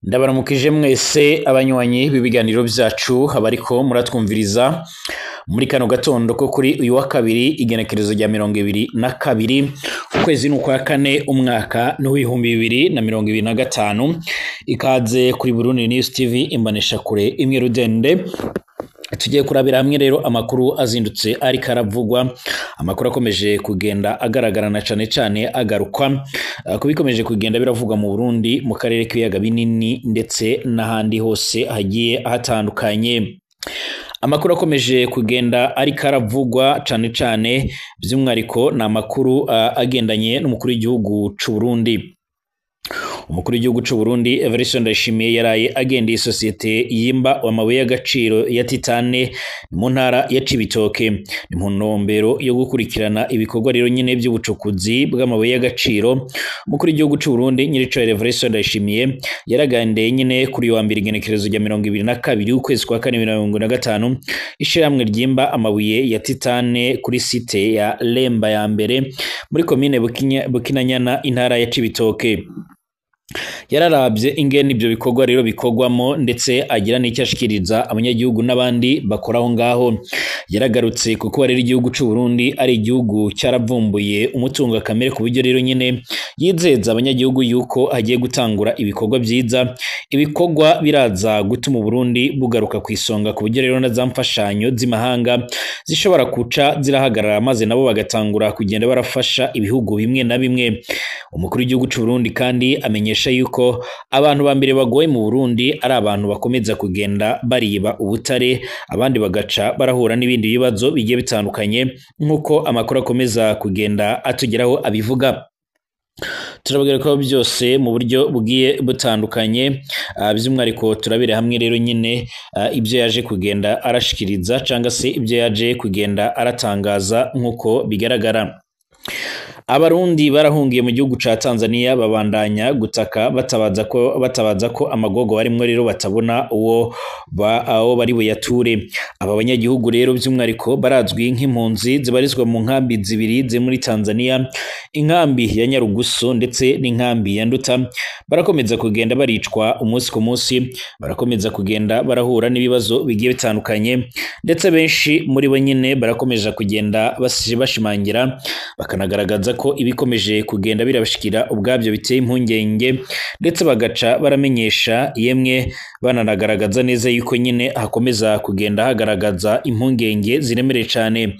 Ndabaramukije mwese abanywanyi b'ibiganiro vyacu, abariko muratwumviriza muri kano gatondo ko kuri uyu wa kabiri, igenekerezo rya 22 ukwezi n'ukwa kane, umwaka n'2025. Ikaze kuri Burundi News TV, imbonesha kure imwe rudende. Tugiye kurabira hamwe rero amakuru azindutse ariko aravugwa, amakuru akomeje kugenda agaragara na cane cane agarukwa kubikomeje kugenda biravugwa mu Burundi, mu karere k'ibiyaga binini ndetse n'ahandi hose hagiye hatandukanye. Amakuru akomeje kugenda ariko aravugwa cane cane by'umwihariko ni amakuru agendanye n'umukuru w'igihugu c'u Burundi. Umukuru w'igihugu c'u Burundi Evariste Ndayishimiye yaraye agendeye isosiyete yimba amabuye y'agaciro ya Titane mu ntara ya Cibitoke. Ni mu ntumbero yo gukurikirana ibikorwa rero nyene vy'ubucukuzi bw'amabuye y'agaciro. Umukuru w'igihugu c'u Burundi nyiricubahiro Evariste Ndayishimiye yaragendeye nyene kuri uyu wa mbere, igenekerezo rya 22 ukwezi kwa kane 2025, ishirahamwe ryimba amabuye ya Titane kuri site ya Lemba ya mbere muri komine Bukinanyana, intara ya Cibitoke. Yararavye ingene ivyo bikorwa rero bikorwamo, ndetse agira n'icyo ashikiriza abanyagihugu n'abandi bakora aho ngaho. Yaragarutse kuko rero igihugu c'u Burundi ari igihugu caravumbuye umutungo kamere, ku buryo rero nyene yizeza abanyagihugu yuko hagiye gutangura ibikorwa vyiza, ibikorwa biraza gutuma Burundi bugaruka ku isonga, ku buryo rero na za mfashanyo z'imahanga zishobora kuca zirahagarara, maze nabo bagatangura kugenda barafasha ibihugu bimwe na bimwe. Umukuru w'igihugu c'u Burundi kandi amenyesha yuko abantu ba mbere bagoye mu Burundi ari abantu bakomeza kugenda bariba ubutare, abandi bagaca barahura n'ibindi bibazo bigiye bitandukanye, nk'uko amakuru akomeza kugenda atugeraho abivuga. Turababwira ko byose mu buryo bugiye butandukanye, by'umwihariko turabire hamwe rero nyine ibyo yaje kugenda arashikiriza cyangwa se ibyo yaje kugenda aratangaza. Nk'uko bigaragara, Abarundi barahungiye mu gihugu ca Tanzania babandanya gutaka batabaza ko amagogo barimwo rero batabona uwo aho bari buyature. Aba banyagihugu rero by'umwihariko barazwi nk'impunzi zibarizwa mu nkambi zibiri ziri muri Tanzania, inkambi ya Nyarugusu ndetse n'inkambi ya Nduta. Barakomeza kugenda baricwa umunsi ku munsi, barakomeza kugenda barahura n'ibibazo bigiye bitandukanye, ndetse benshi muri bo nyine barakomeza kugenda bashimangira bakanagaragaza ko ibikomeje kugenda birabashikira ubwabyo biteye impungenge, ndetse bagaca baramenyesha, yemwe bananagaragaza neza yuko nyine hakomeza kugenda hagaragaza impungenge ziremereye cane.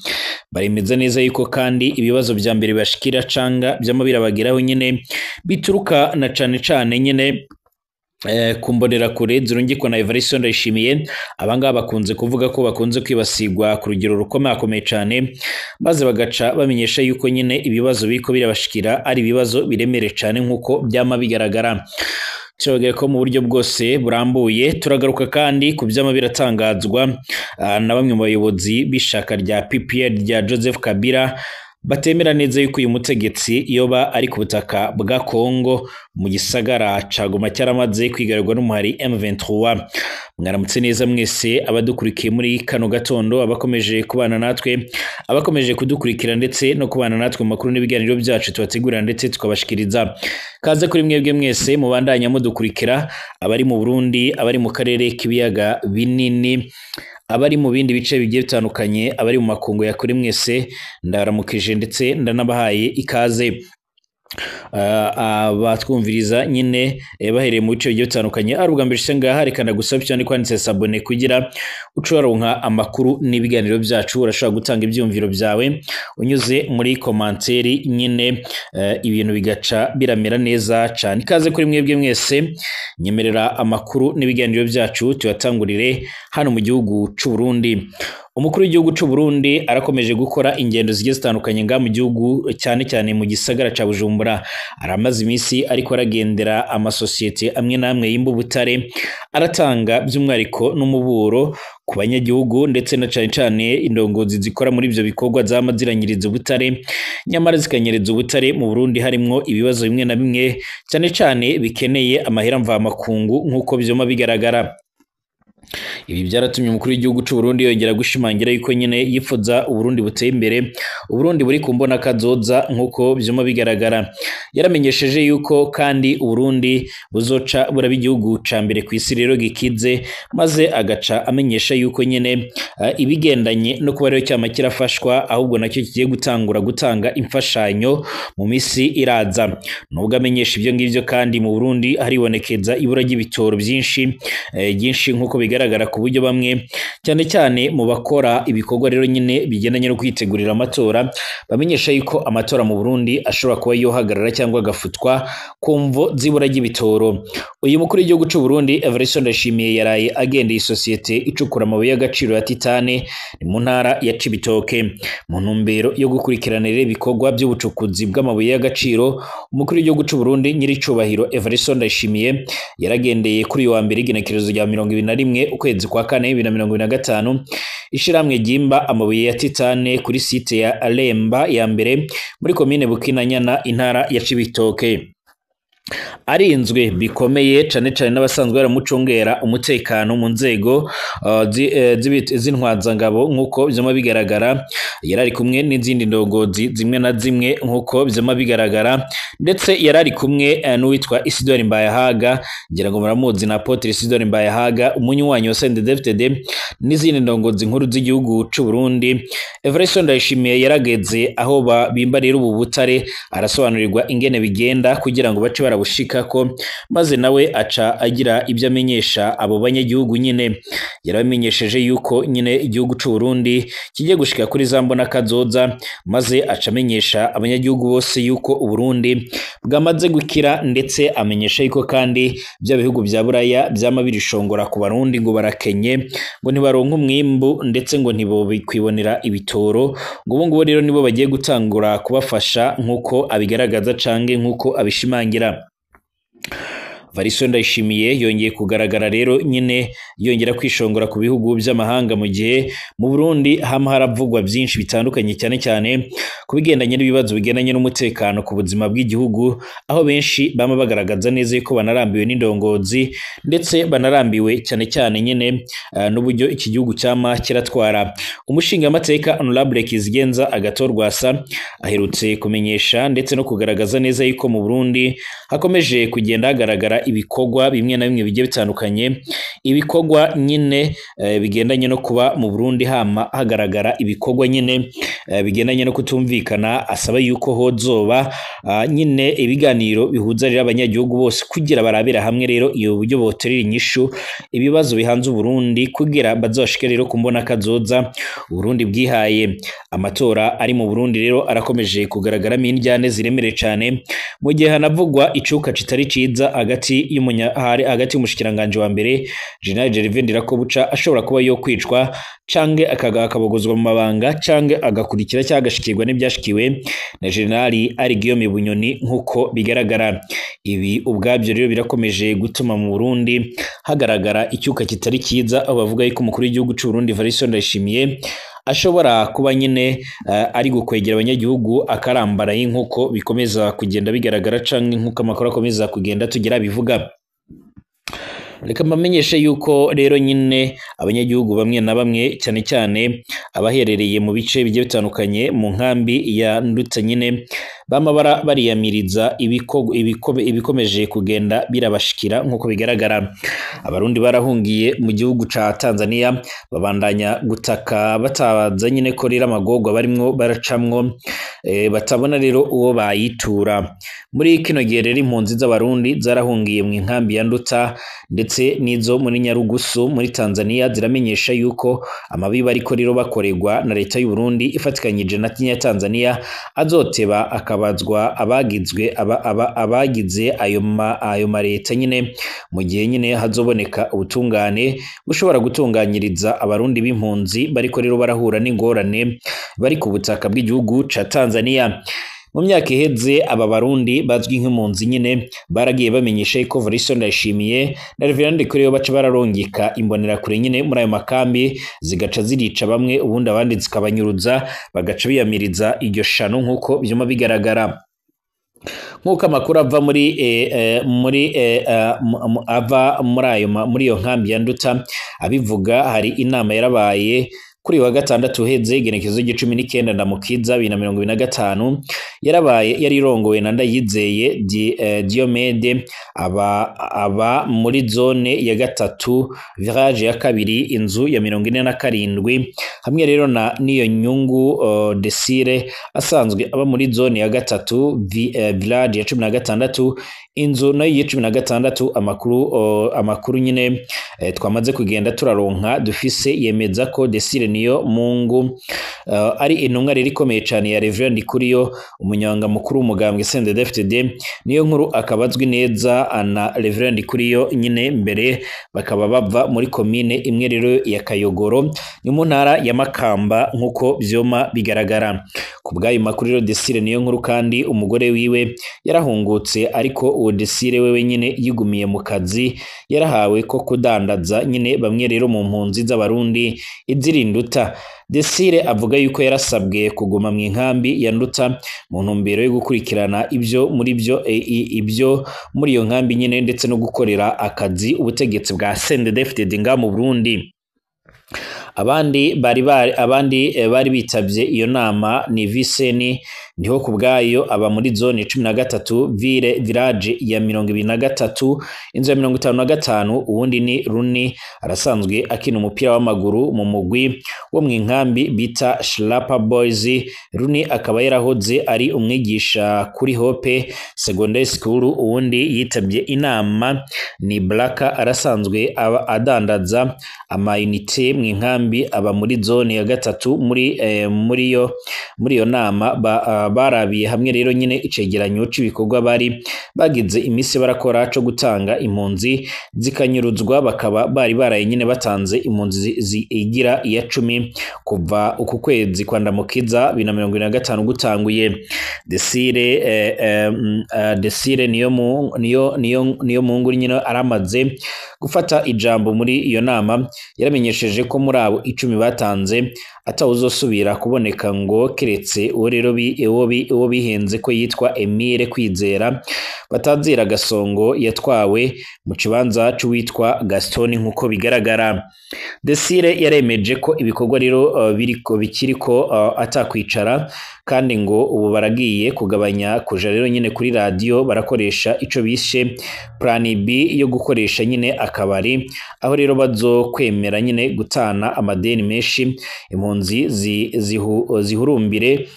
Baremeza neza yuko kandi ibibazo vya mbere bibashikira canga vyama birabageraho nyine bituruka na cane cane nyine ku mbonerakure zirungikwa na Evariste Ndayishimiye. Abangaba bakunze kuvuga ko bakunze kwibasirwa ku rugero rukomakomeye cane, maze bagaca bamenyesha yuko nyine ibibazo biriko birabashikira ari ibibazo biremereye cane, nk'uko vyama bigaragara. Turababwira ko mu buryo bwose burambuye turagaruka kandi ku vyama biratangazwa na bamwe mu bayobozi b'ishaka rya PPR rya Joseph Kabila, batemera neza yuko uyu mutegetsi yoba ari ku butaka bwa Kongo mu gisagara ca Goma cyaramaze kwigarurwa n'umuhari M23. Mwaramutse neza mwese abadukurikiye muri kano gatondo, abakomeje kubana natwe, abakomeje kudukurikira ndetse no kubana natwe mu makuru n'ibiganiro byacu tubategurira ndetse tukabashikiriza. Kaze kuri mwebwe mwese mubandanya mudukurikira, abari mu Burundi, abari mu karere k'ibiyaga binini, abari mu bindi bice bigiye bitandukanye, abari mu makungu ya kuri, mwese ndaramukije ndetse ndanabahaye ikaze. Abatwumviriza nyine bahereye mu bice bigiye bitandukanye, ari ubwa mbere ushitse ngaha, reka ndagusaba cyane kwanditse s'abonner kugira uce waronka amakuru n'ibiganiro byacu. Urashobora gutanga ibyiyumviro byawe unyuze muri commentaire nyine, ibintu bigaca biramera neza cyane. Ikaze kuri mwebwe mwese. Nyemerera amakuru n'ibiganiro byacu tuyatangurire hano mu gihugu c'u Burundi. Umukuru w'igihugu c'u Burundi arakomeje gukora ingendo zigiye zitandukanye ngaha mu gihugu, cyane cyane mu gisagara ca Bujumbura. Aramaze iminsi ariko aragendera amasosiyete amwe n'amwe yimba ubutare, aratanga by'umwihariko n'umuburo ku banyagihugu ndetse na cane cane indongozi zikora muri ivyo bikorwa zama ziranyiriza ubutare, nyamara zikanyereza ubutare mu Burundi harimwo ibibazo bimwe na bimwe, cyane cyane bikeneye amahera mvamakungu, nk'uko vyoma bigaragara. Ibi byaratumye umukuru w'igihugu c'u Burundi yongera gushimangira yuko nyene yipfuza Uburundi buteye imbere, Uburundi buri ku mbona kazoza nk'uko vyuma bigaragara. Yaramenyesheje yuko kandi Uburundi buzoca buraba igihugu ca mbere kw'isi rero gikize, maze agaca amenyesha yuko nyene ibigendanye no kuba rero cyama kirafashwa, ahubwo nacyo kigiye gutangura gutanga imfashanyo mu misi iraza. Nubwo amenyesha ivyo ngivyo kandi mu Burundi haribonekeza ibura ry'ibitoro vyinshi byinshi nk'uko bigaragara, ku buryo bamwe cyane cyane mu bakora ibikorwa rero nyine bigendanye no kwitegurira amatora bamenyesha yuko amatora mu Burundi ashobora kuba yohagarara cyangwa agafutwa ku mvo z'ibura ry'ibitoro. Uyu mukuru w'igihugu c'u Burundi Evariste Ndayishimiye yaraye agendeye isosiyete icukura amabuye y'agaciro ya Titane ni mu ntara ya Cibitoke, mu ntumbero yo gukurikiranira ibikorwa by'ubucukuzi bw'amabuye y'agaciro. Umukuru w'igihugu c'u Burundi nyiricubahiro Evariste Ndayishimiye yaragendeye kuri uyu wa mbere igenekerezo rya 21 ukwezi kwa kane 2025 ishirahamwe ryimba amabuye ya Titane kuri site ya Alemba ya mbere muri komine Bukinanyana intara ya Cibitoke. Arinzwe bikomeye cane cane n'abasanzwe baramucungera umutekano mu nzego z'intwazangabo nk'uko vyama bigaragara. Yarari kumwe n'izindi ndongozi zimwe na zimwe nk'uko vyama bigaragara, ndetse yarari kumwe n'uwitwa Isidore Mbayahaga, ngira ngo muramuzi na Apotre Isidore Mbayahaga, umunywanyi wa CNDD-FDD n'izindi ndongozi nkuru z'igihugu c'u Burundi. Evariste Ndayishimiye yarageze aho bimba rero ubu butare, arasobanurirwa ingene bigenda kugira ngo bace barabushikako, maze nawe aca agira ibyo amenyesha abo banyagihugu nyine. Yaramenyesheje yuko nyine igihugu c'u Burundi kigiye gushika kuri za mbona kazoza, maze aca amenyesha abanyagihugu bose yuko Uburundi bwamaze gukira, ndetse amenyesha yuko kandi bya bihugu bya Buraya byama birishongora ku Barundi ngo barakenye, ngo ntibaronka umwimbu, ndetse ngo ntibobikwibonera ibitoro, ngo ubu ngubu rero nibo bagiye gutangura kubafasha nk'uko abigaragaza canke nk'uko abishimangira. Evariste Ndayishimiye yongeye kugaragara rero nyine yongera kwishongora ku bihugu by'amahanga, mu gihe mu Burundi hama haravugwa byinshi bitandukanye cyane cyane ku bigendanye n'ibibazo bigendanye n'umutekano ku buzima bw'igihugu, aho benshi bama bagaragaza neza yuko banarambiwe n'indongozi, ndetse banarambiwe cyane cyane nyine n'uburyo iki gihugu cyama kiratwara. Umushingamateka Honorable Kizigenza Agathon Rwasa aherutse kumenyesha ndetse no kugaragaza neza yuko mu Burundi hakomeje kugenda hagaragara ibikorwa bimwe na bimwe bigiye bitandukanye, ibikorwa nyine bigendanye no kuba mu Burundi hama hagaragara ibikorwa nyine bigendanye no kutumvikana. Asaba yuko hozoba nyine ibiganiro bihuza rero abanyagihugu bose kugira barabira hamwe rero iyo buryo boterera inyishu ibibazo bihanze Uburundi, kugira bazoshike rero ku mbona kazoza Uburundi bwihaye. Amatora ari mu Burundi rero arakomeje kugaragaramo indyane ziremereye cane, mu gihe hanavugwa icuka kitari ciza hagati y'umushikiranganje wa mbere General Gervais Ndirakobuca ashobora kuba yo kwicwa canke akabogozwa mu mabanga, canke agakurikira cyangwa agashikirwa n'ibyashikiwe na General Ari Guillaume Bunyoni nk'uko bigaragara. Ibi ubwabyo rero birakomeje gutuma mu Burundi hagaragara icyuka kitari cyiza, aho bavuga yuko umukuru w'igihugu c'u Burundi Evariste Ndayishimiye ashobora kuba nyine ari gukwegera abanyagihugu akarambaraye nk'uko bikomeza kugenda bigaragara, canke nk'uko amakuru akomeza kugenda tugira bivuga. Reka mbamenyeshe yuko rero nyine abanyagihugu bamwe na bamwe cyane cyane abaherereye mu bice bigiye bitandukanye mu nkambi ya Ndutse nyine bama bariyamiriza ibikomeje kugenda birabashikira nk'uko bigaragara. Abarundi barahungiye mu gihugu ca Tanzania babandanya gutaka batabaza nyine ko rero amagorwa barimwo baracamwo, batabona rero uwo bayitura. Muri kino gihe rero impunzi z'Abarundi zarahungiye mu nkambi ya Nduta ndetse n'izo muri Nyarugusu muri Tanzania ziramenyesha yuko amabi bariko rero bakorerwa na leta y'u Burundi ifatikanyije na Tanzania azoteba akabazwa abagizwe abagize ayo mareta nyine, mu gihe nyine hazoboneka ubutungane bushobora gutunganyiriza Abarundi b'impunzi bariko rero barahura n'ingorane bari ku butaka bw'igihugu ca Tanzania. Mu myaka iheze aba Barundi bazwi nk'impunzi nyine baragiye bamenyesha ko Evariste Ndayishimiye na Reverend Ndikuriyo baca bararongika imbonerakure nyine muri ayo makambi, zigaca zirica bamwe ubundi abandi zikabanyuruza, bagaca biyamiriza iryo shano nk'uko vyuma bigaragara. Nk'uko amakuru ava muri muri ava muri ayo muri iyo nkambi ya Nduta abivuga, hari inama yarabaye kuri wa gatandatu uheze, igenekerezo ry'icumi n'icenda Ndamukiza 2025. Yarabaye, yari irongowe na Ndayizeye Diomede, aba muri zone ya gatatu, village ya kabiri, inzu ya 47, hamwe rero na niyo nyungu Desire, asanzwe aba muri zone ya gatatu, village ya 16, inzu nayo ya 16. Amakuru nyine twamaze kugenda turaronka dufise yemeza ko Desire niyo Mungu ari intumwa rero ikomeye cane ya Reverend Ndikuriyo, umunyamabanga mukuru w'umugambwe CNDD-FDD. Niyo nkuru akaba azwi neza na Reverend Ndikuriyo nyine, mbere bakaba bava muri komine imwe rero ya Kayogoro, ni mu ntara ya Makamba, nk'uko vyoma bigaragara ku bw'ayo makuru. Rero Desire niyo nkuru kandi umugore wiwe yarahungutse, ariko uwo Desire wewe nyine yigumiye mu kazi yarahawe ko kudandaza nyine bamwe rero mu mpunzi z'Abarundi izirinduta. Desire avuga yuko yarasabwe kuguma mu inkambi ya Nduta mu ntumbero yo gukurikirana ibyo muri iyo nkambi nyine, ndetse no gukorera akazi ubutegetsi bwa CNDD-FDD ngaha mu Burundi. Abandi bari bitavye iyo nama ni Viseni niho ku bwayo, aba muri zone 13, village ya 23, inzu ya 55. Uwundi ni Runi, arasanzwe akina umupira w'amaguru mu mugwi wo mu inkambi bita Shlapa Boys. Runi akaba yarahoze ari umwigisha kuri Hope Secondary School. Uwundi yitabye inama ni Blaka, arasanzwe aba adandaza amayinite mu inkambi, aba muri zone ya gatatu. Muri iyo nama barabiye hamwe rero nyine icegeranyo c'ibikorwa bari bagize imisi barakora co gutanga impunzi zikanyuruzwa, bakaba bari baraye nyine batanze impunzi igira iya 10 kuva uku kwezi kwa Ndamukiza 2025 gutanguye. Desire niyo mungu nyine aramaze gufata ijambo muri iyo nama, yaramenyesheje ko muri abo 10 batanze atawuzosubira kuboneka, ngo keretse uwo rero uwo bihenze ko yitwa Emile Kwizera batazira Gasongo, yatwawe mu kibanza c'uwitwa Gaston. Nk'uko bigaragara, Desire yaremeje ko ibikorwa rero biriko bikiriko atakwicara, kandi ngo ubu baragiye kugabanya kuja rero nyine kuri radio, barakoresha ico bishe plan B yo gukoresha nyine akabari, aho rero bazokwemera nyine gutana amadeni menshi, impunzi zihurumbire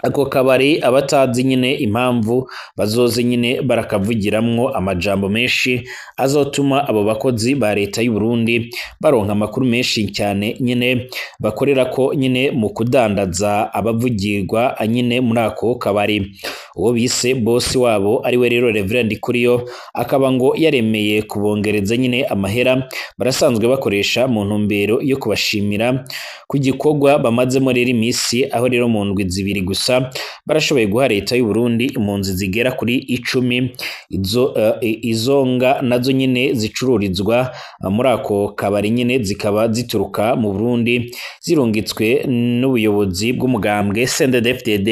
ako kabari. Abatazi nyine impamvu bazoze nyine barakavugiramwo amajambo menshi azotuma abo bakozi ba leta y'u Burundi baronka amakuru menshi cyane nyine bakorera ko nyine mu kudandaza abavugirwa nyine muri ako kabari. Uwo bise bosi wabo, ariwe rero Reverend Kuriyo, akaba ngo yaremeye kubongereza nyine amahera barasanzwe bakoresha mu ntumbero yo kubashimira ku gikorwa bamazemo rero imisi, aho rero mu ndwi 2 gusa barashoboye guha leta y'u Burundi impunzi zigera kuri 10. Izo nga nazo nyine zicururizwa muri ako kabari nyine zikaba zituruka mu Burundi, zirungitswe n'ubuyobozi bw'umugambwe CNDD-FDD.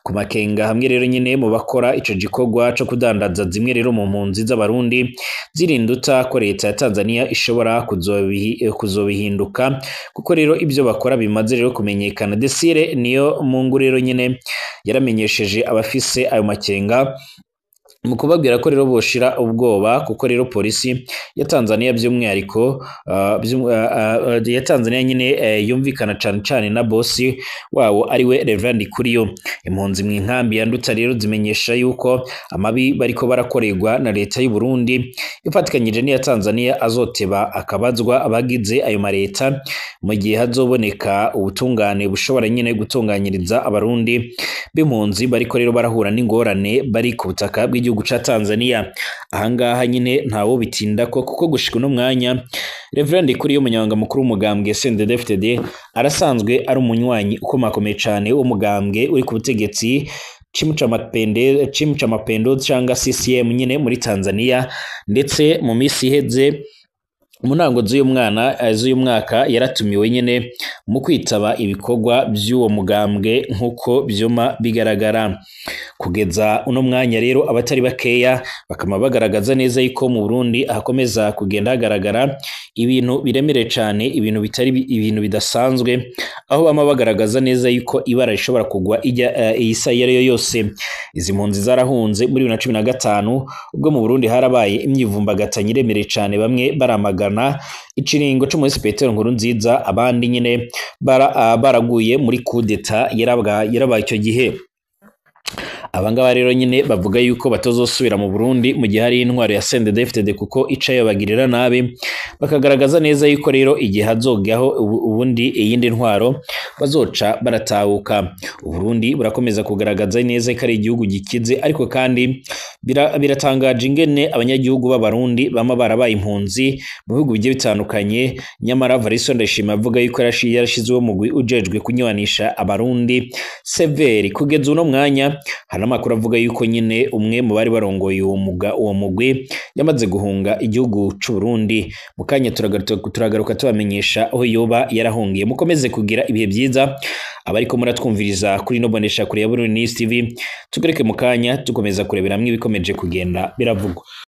Ku makenga hamwe rero nyine mu bakora ico gikorwa co kudandaza zimwe rero mu mpunzi z'Abarundi zirinduta, ko leta ya Tanzania ishobora kuzobihinduka, kuko rero ibyo bakora bimaze rero kumenyekana, Desire niyo mungu rero nyine yaramenyesheje abafise ayo makenga mu kubabwira ko rero boshira ubwoba, kuko rero polisi ya Tanzania by'umwihariko ya Tanzania nyine yumvikana cane cane na bosi wawo, ariwe Reverend Kuriyo. Impunzi mu inkambi ya Nduta rero zimenyesha yuko amabi bariko barakorerwa na leta y'u Burundi ifatikanyije n'iya Tanzania azoteba akabazwa abagize ayo mareta, mu gihe hazoboneka ubutungane bushobora nyine gutunganyiriza Abarundi b'impunzi bariko rero barahura n'ingorane bari ku butaka bw'igihugu ca Tanzania. Ahangaha nyine ntawo bitinda ko, kuko gushika uno mwanya Reverend Kuriyo, umunyamabanga mukuru w'umugambwe CNDD-FDD, arasanzwe ari umunywanyi ukomakomeye cane w'umugambwe uri ku butegetsi Chama cha Mapinduzi canga CCM nyine muri Tanzania. Ndetse mu misi iheze Mu ntango z'uyu mwaka yaratumiwe nyene mu kwitaba ibikorwa vy'uwo mugambwe nk'uko vyuma bigaragara. Kugeza uno mwanya rero abatari bakeya bakaba bagaragaza neza yuko mu Burundi hakomeza kugenda hagaragara ibintu biremereye cane, ibintu bitari ibintu bidasanzwe, aho bama bagaragaza neza yuko ibara rishobora kugwa ijya iyi saha iyo ariyo yose. Izi mpunzi zarahunze muri 2015 ubwo mu Burundi harabaye imyivumbagatanyo iremereye cane, bamwe baramagana ikiringo c'umuhisi Petero Nkurunziza, abandi nyene baraguye muri kudeta yarabaye ico gihe. Abangaba rero nyine bavuga yuko batazosubira mu Burundi mu gihe hari intwaro ya CNDD-FDD kuko ica yabagirira nabi, bakagaragaza neza yuko rero igihe hazogaho ubundi iyindi ntwaro bazoca baratahuka. Uburundi burakomeza kugaragaza neza ko ari igihugu gikize, ariko kandi biratangaje ingene abanyagihugu b'Abarundi bama barabaye impunzi mu bihugu bigiye bitandukanye. Nyamara Varisto Ndayishimiye avuga yuko yarashizeho umugwi ujejwe kunywanisha Abarundi severi. Kugeza uno mwanya hari amakuru avuga yuko nyine umwe mu bari barongoye uwo mugwi yamaze guhunga igihugu c'u Burundi. Mu kanya turagaruka tubamenyesha aho yoba yarahungiye. Mukomeze kugira ibihe byiza abariko muratwumviriza kuri ino bonesha kure ya Burundi News TV. Tugereke mu kanya dukomeza kurebera hamwe ibikomeje kugenda biravugwa.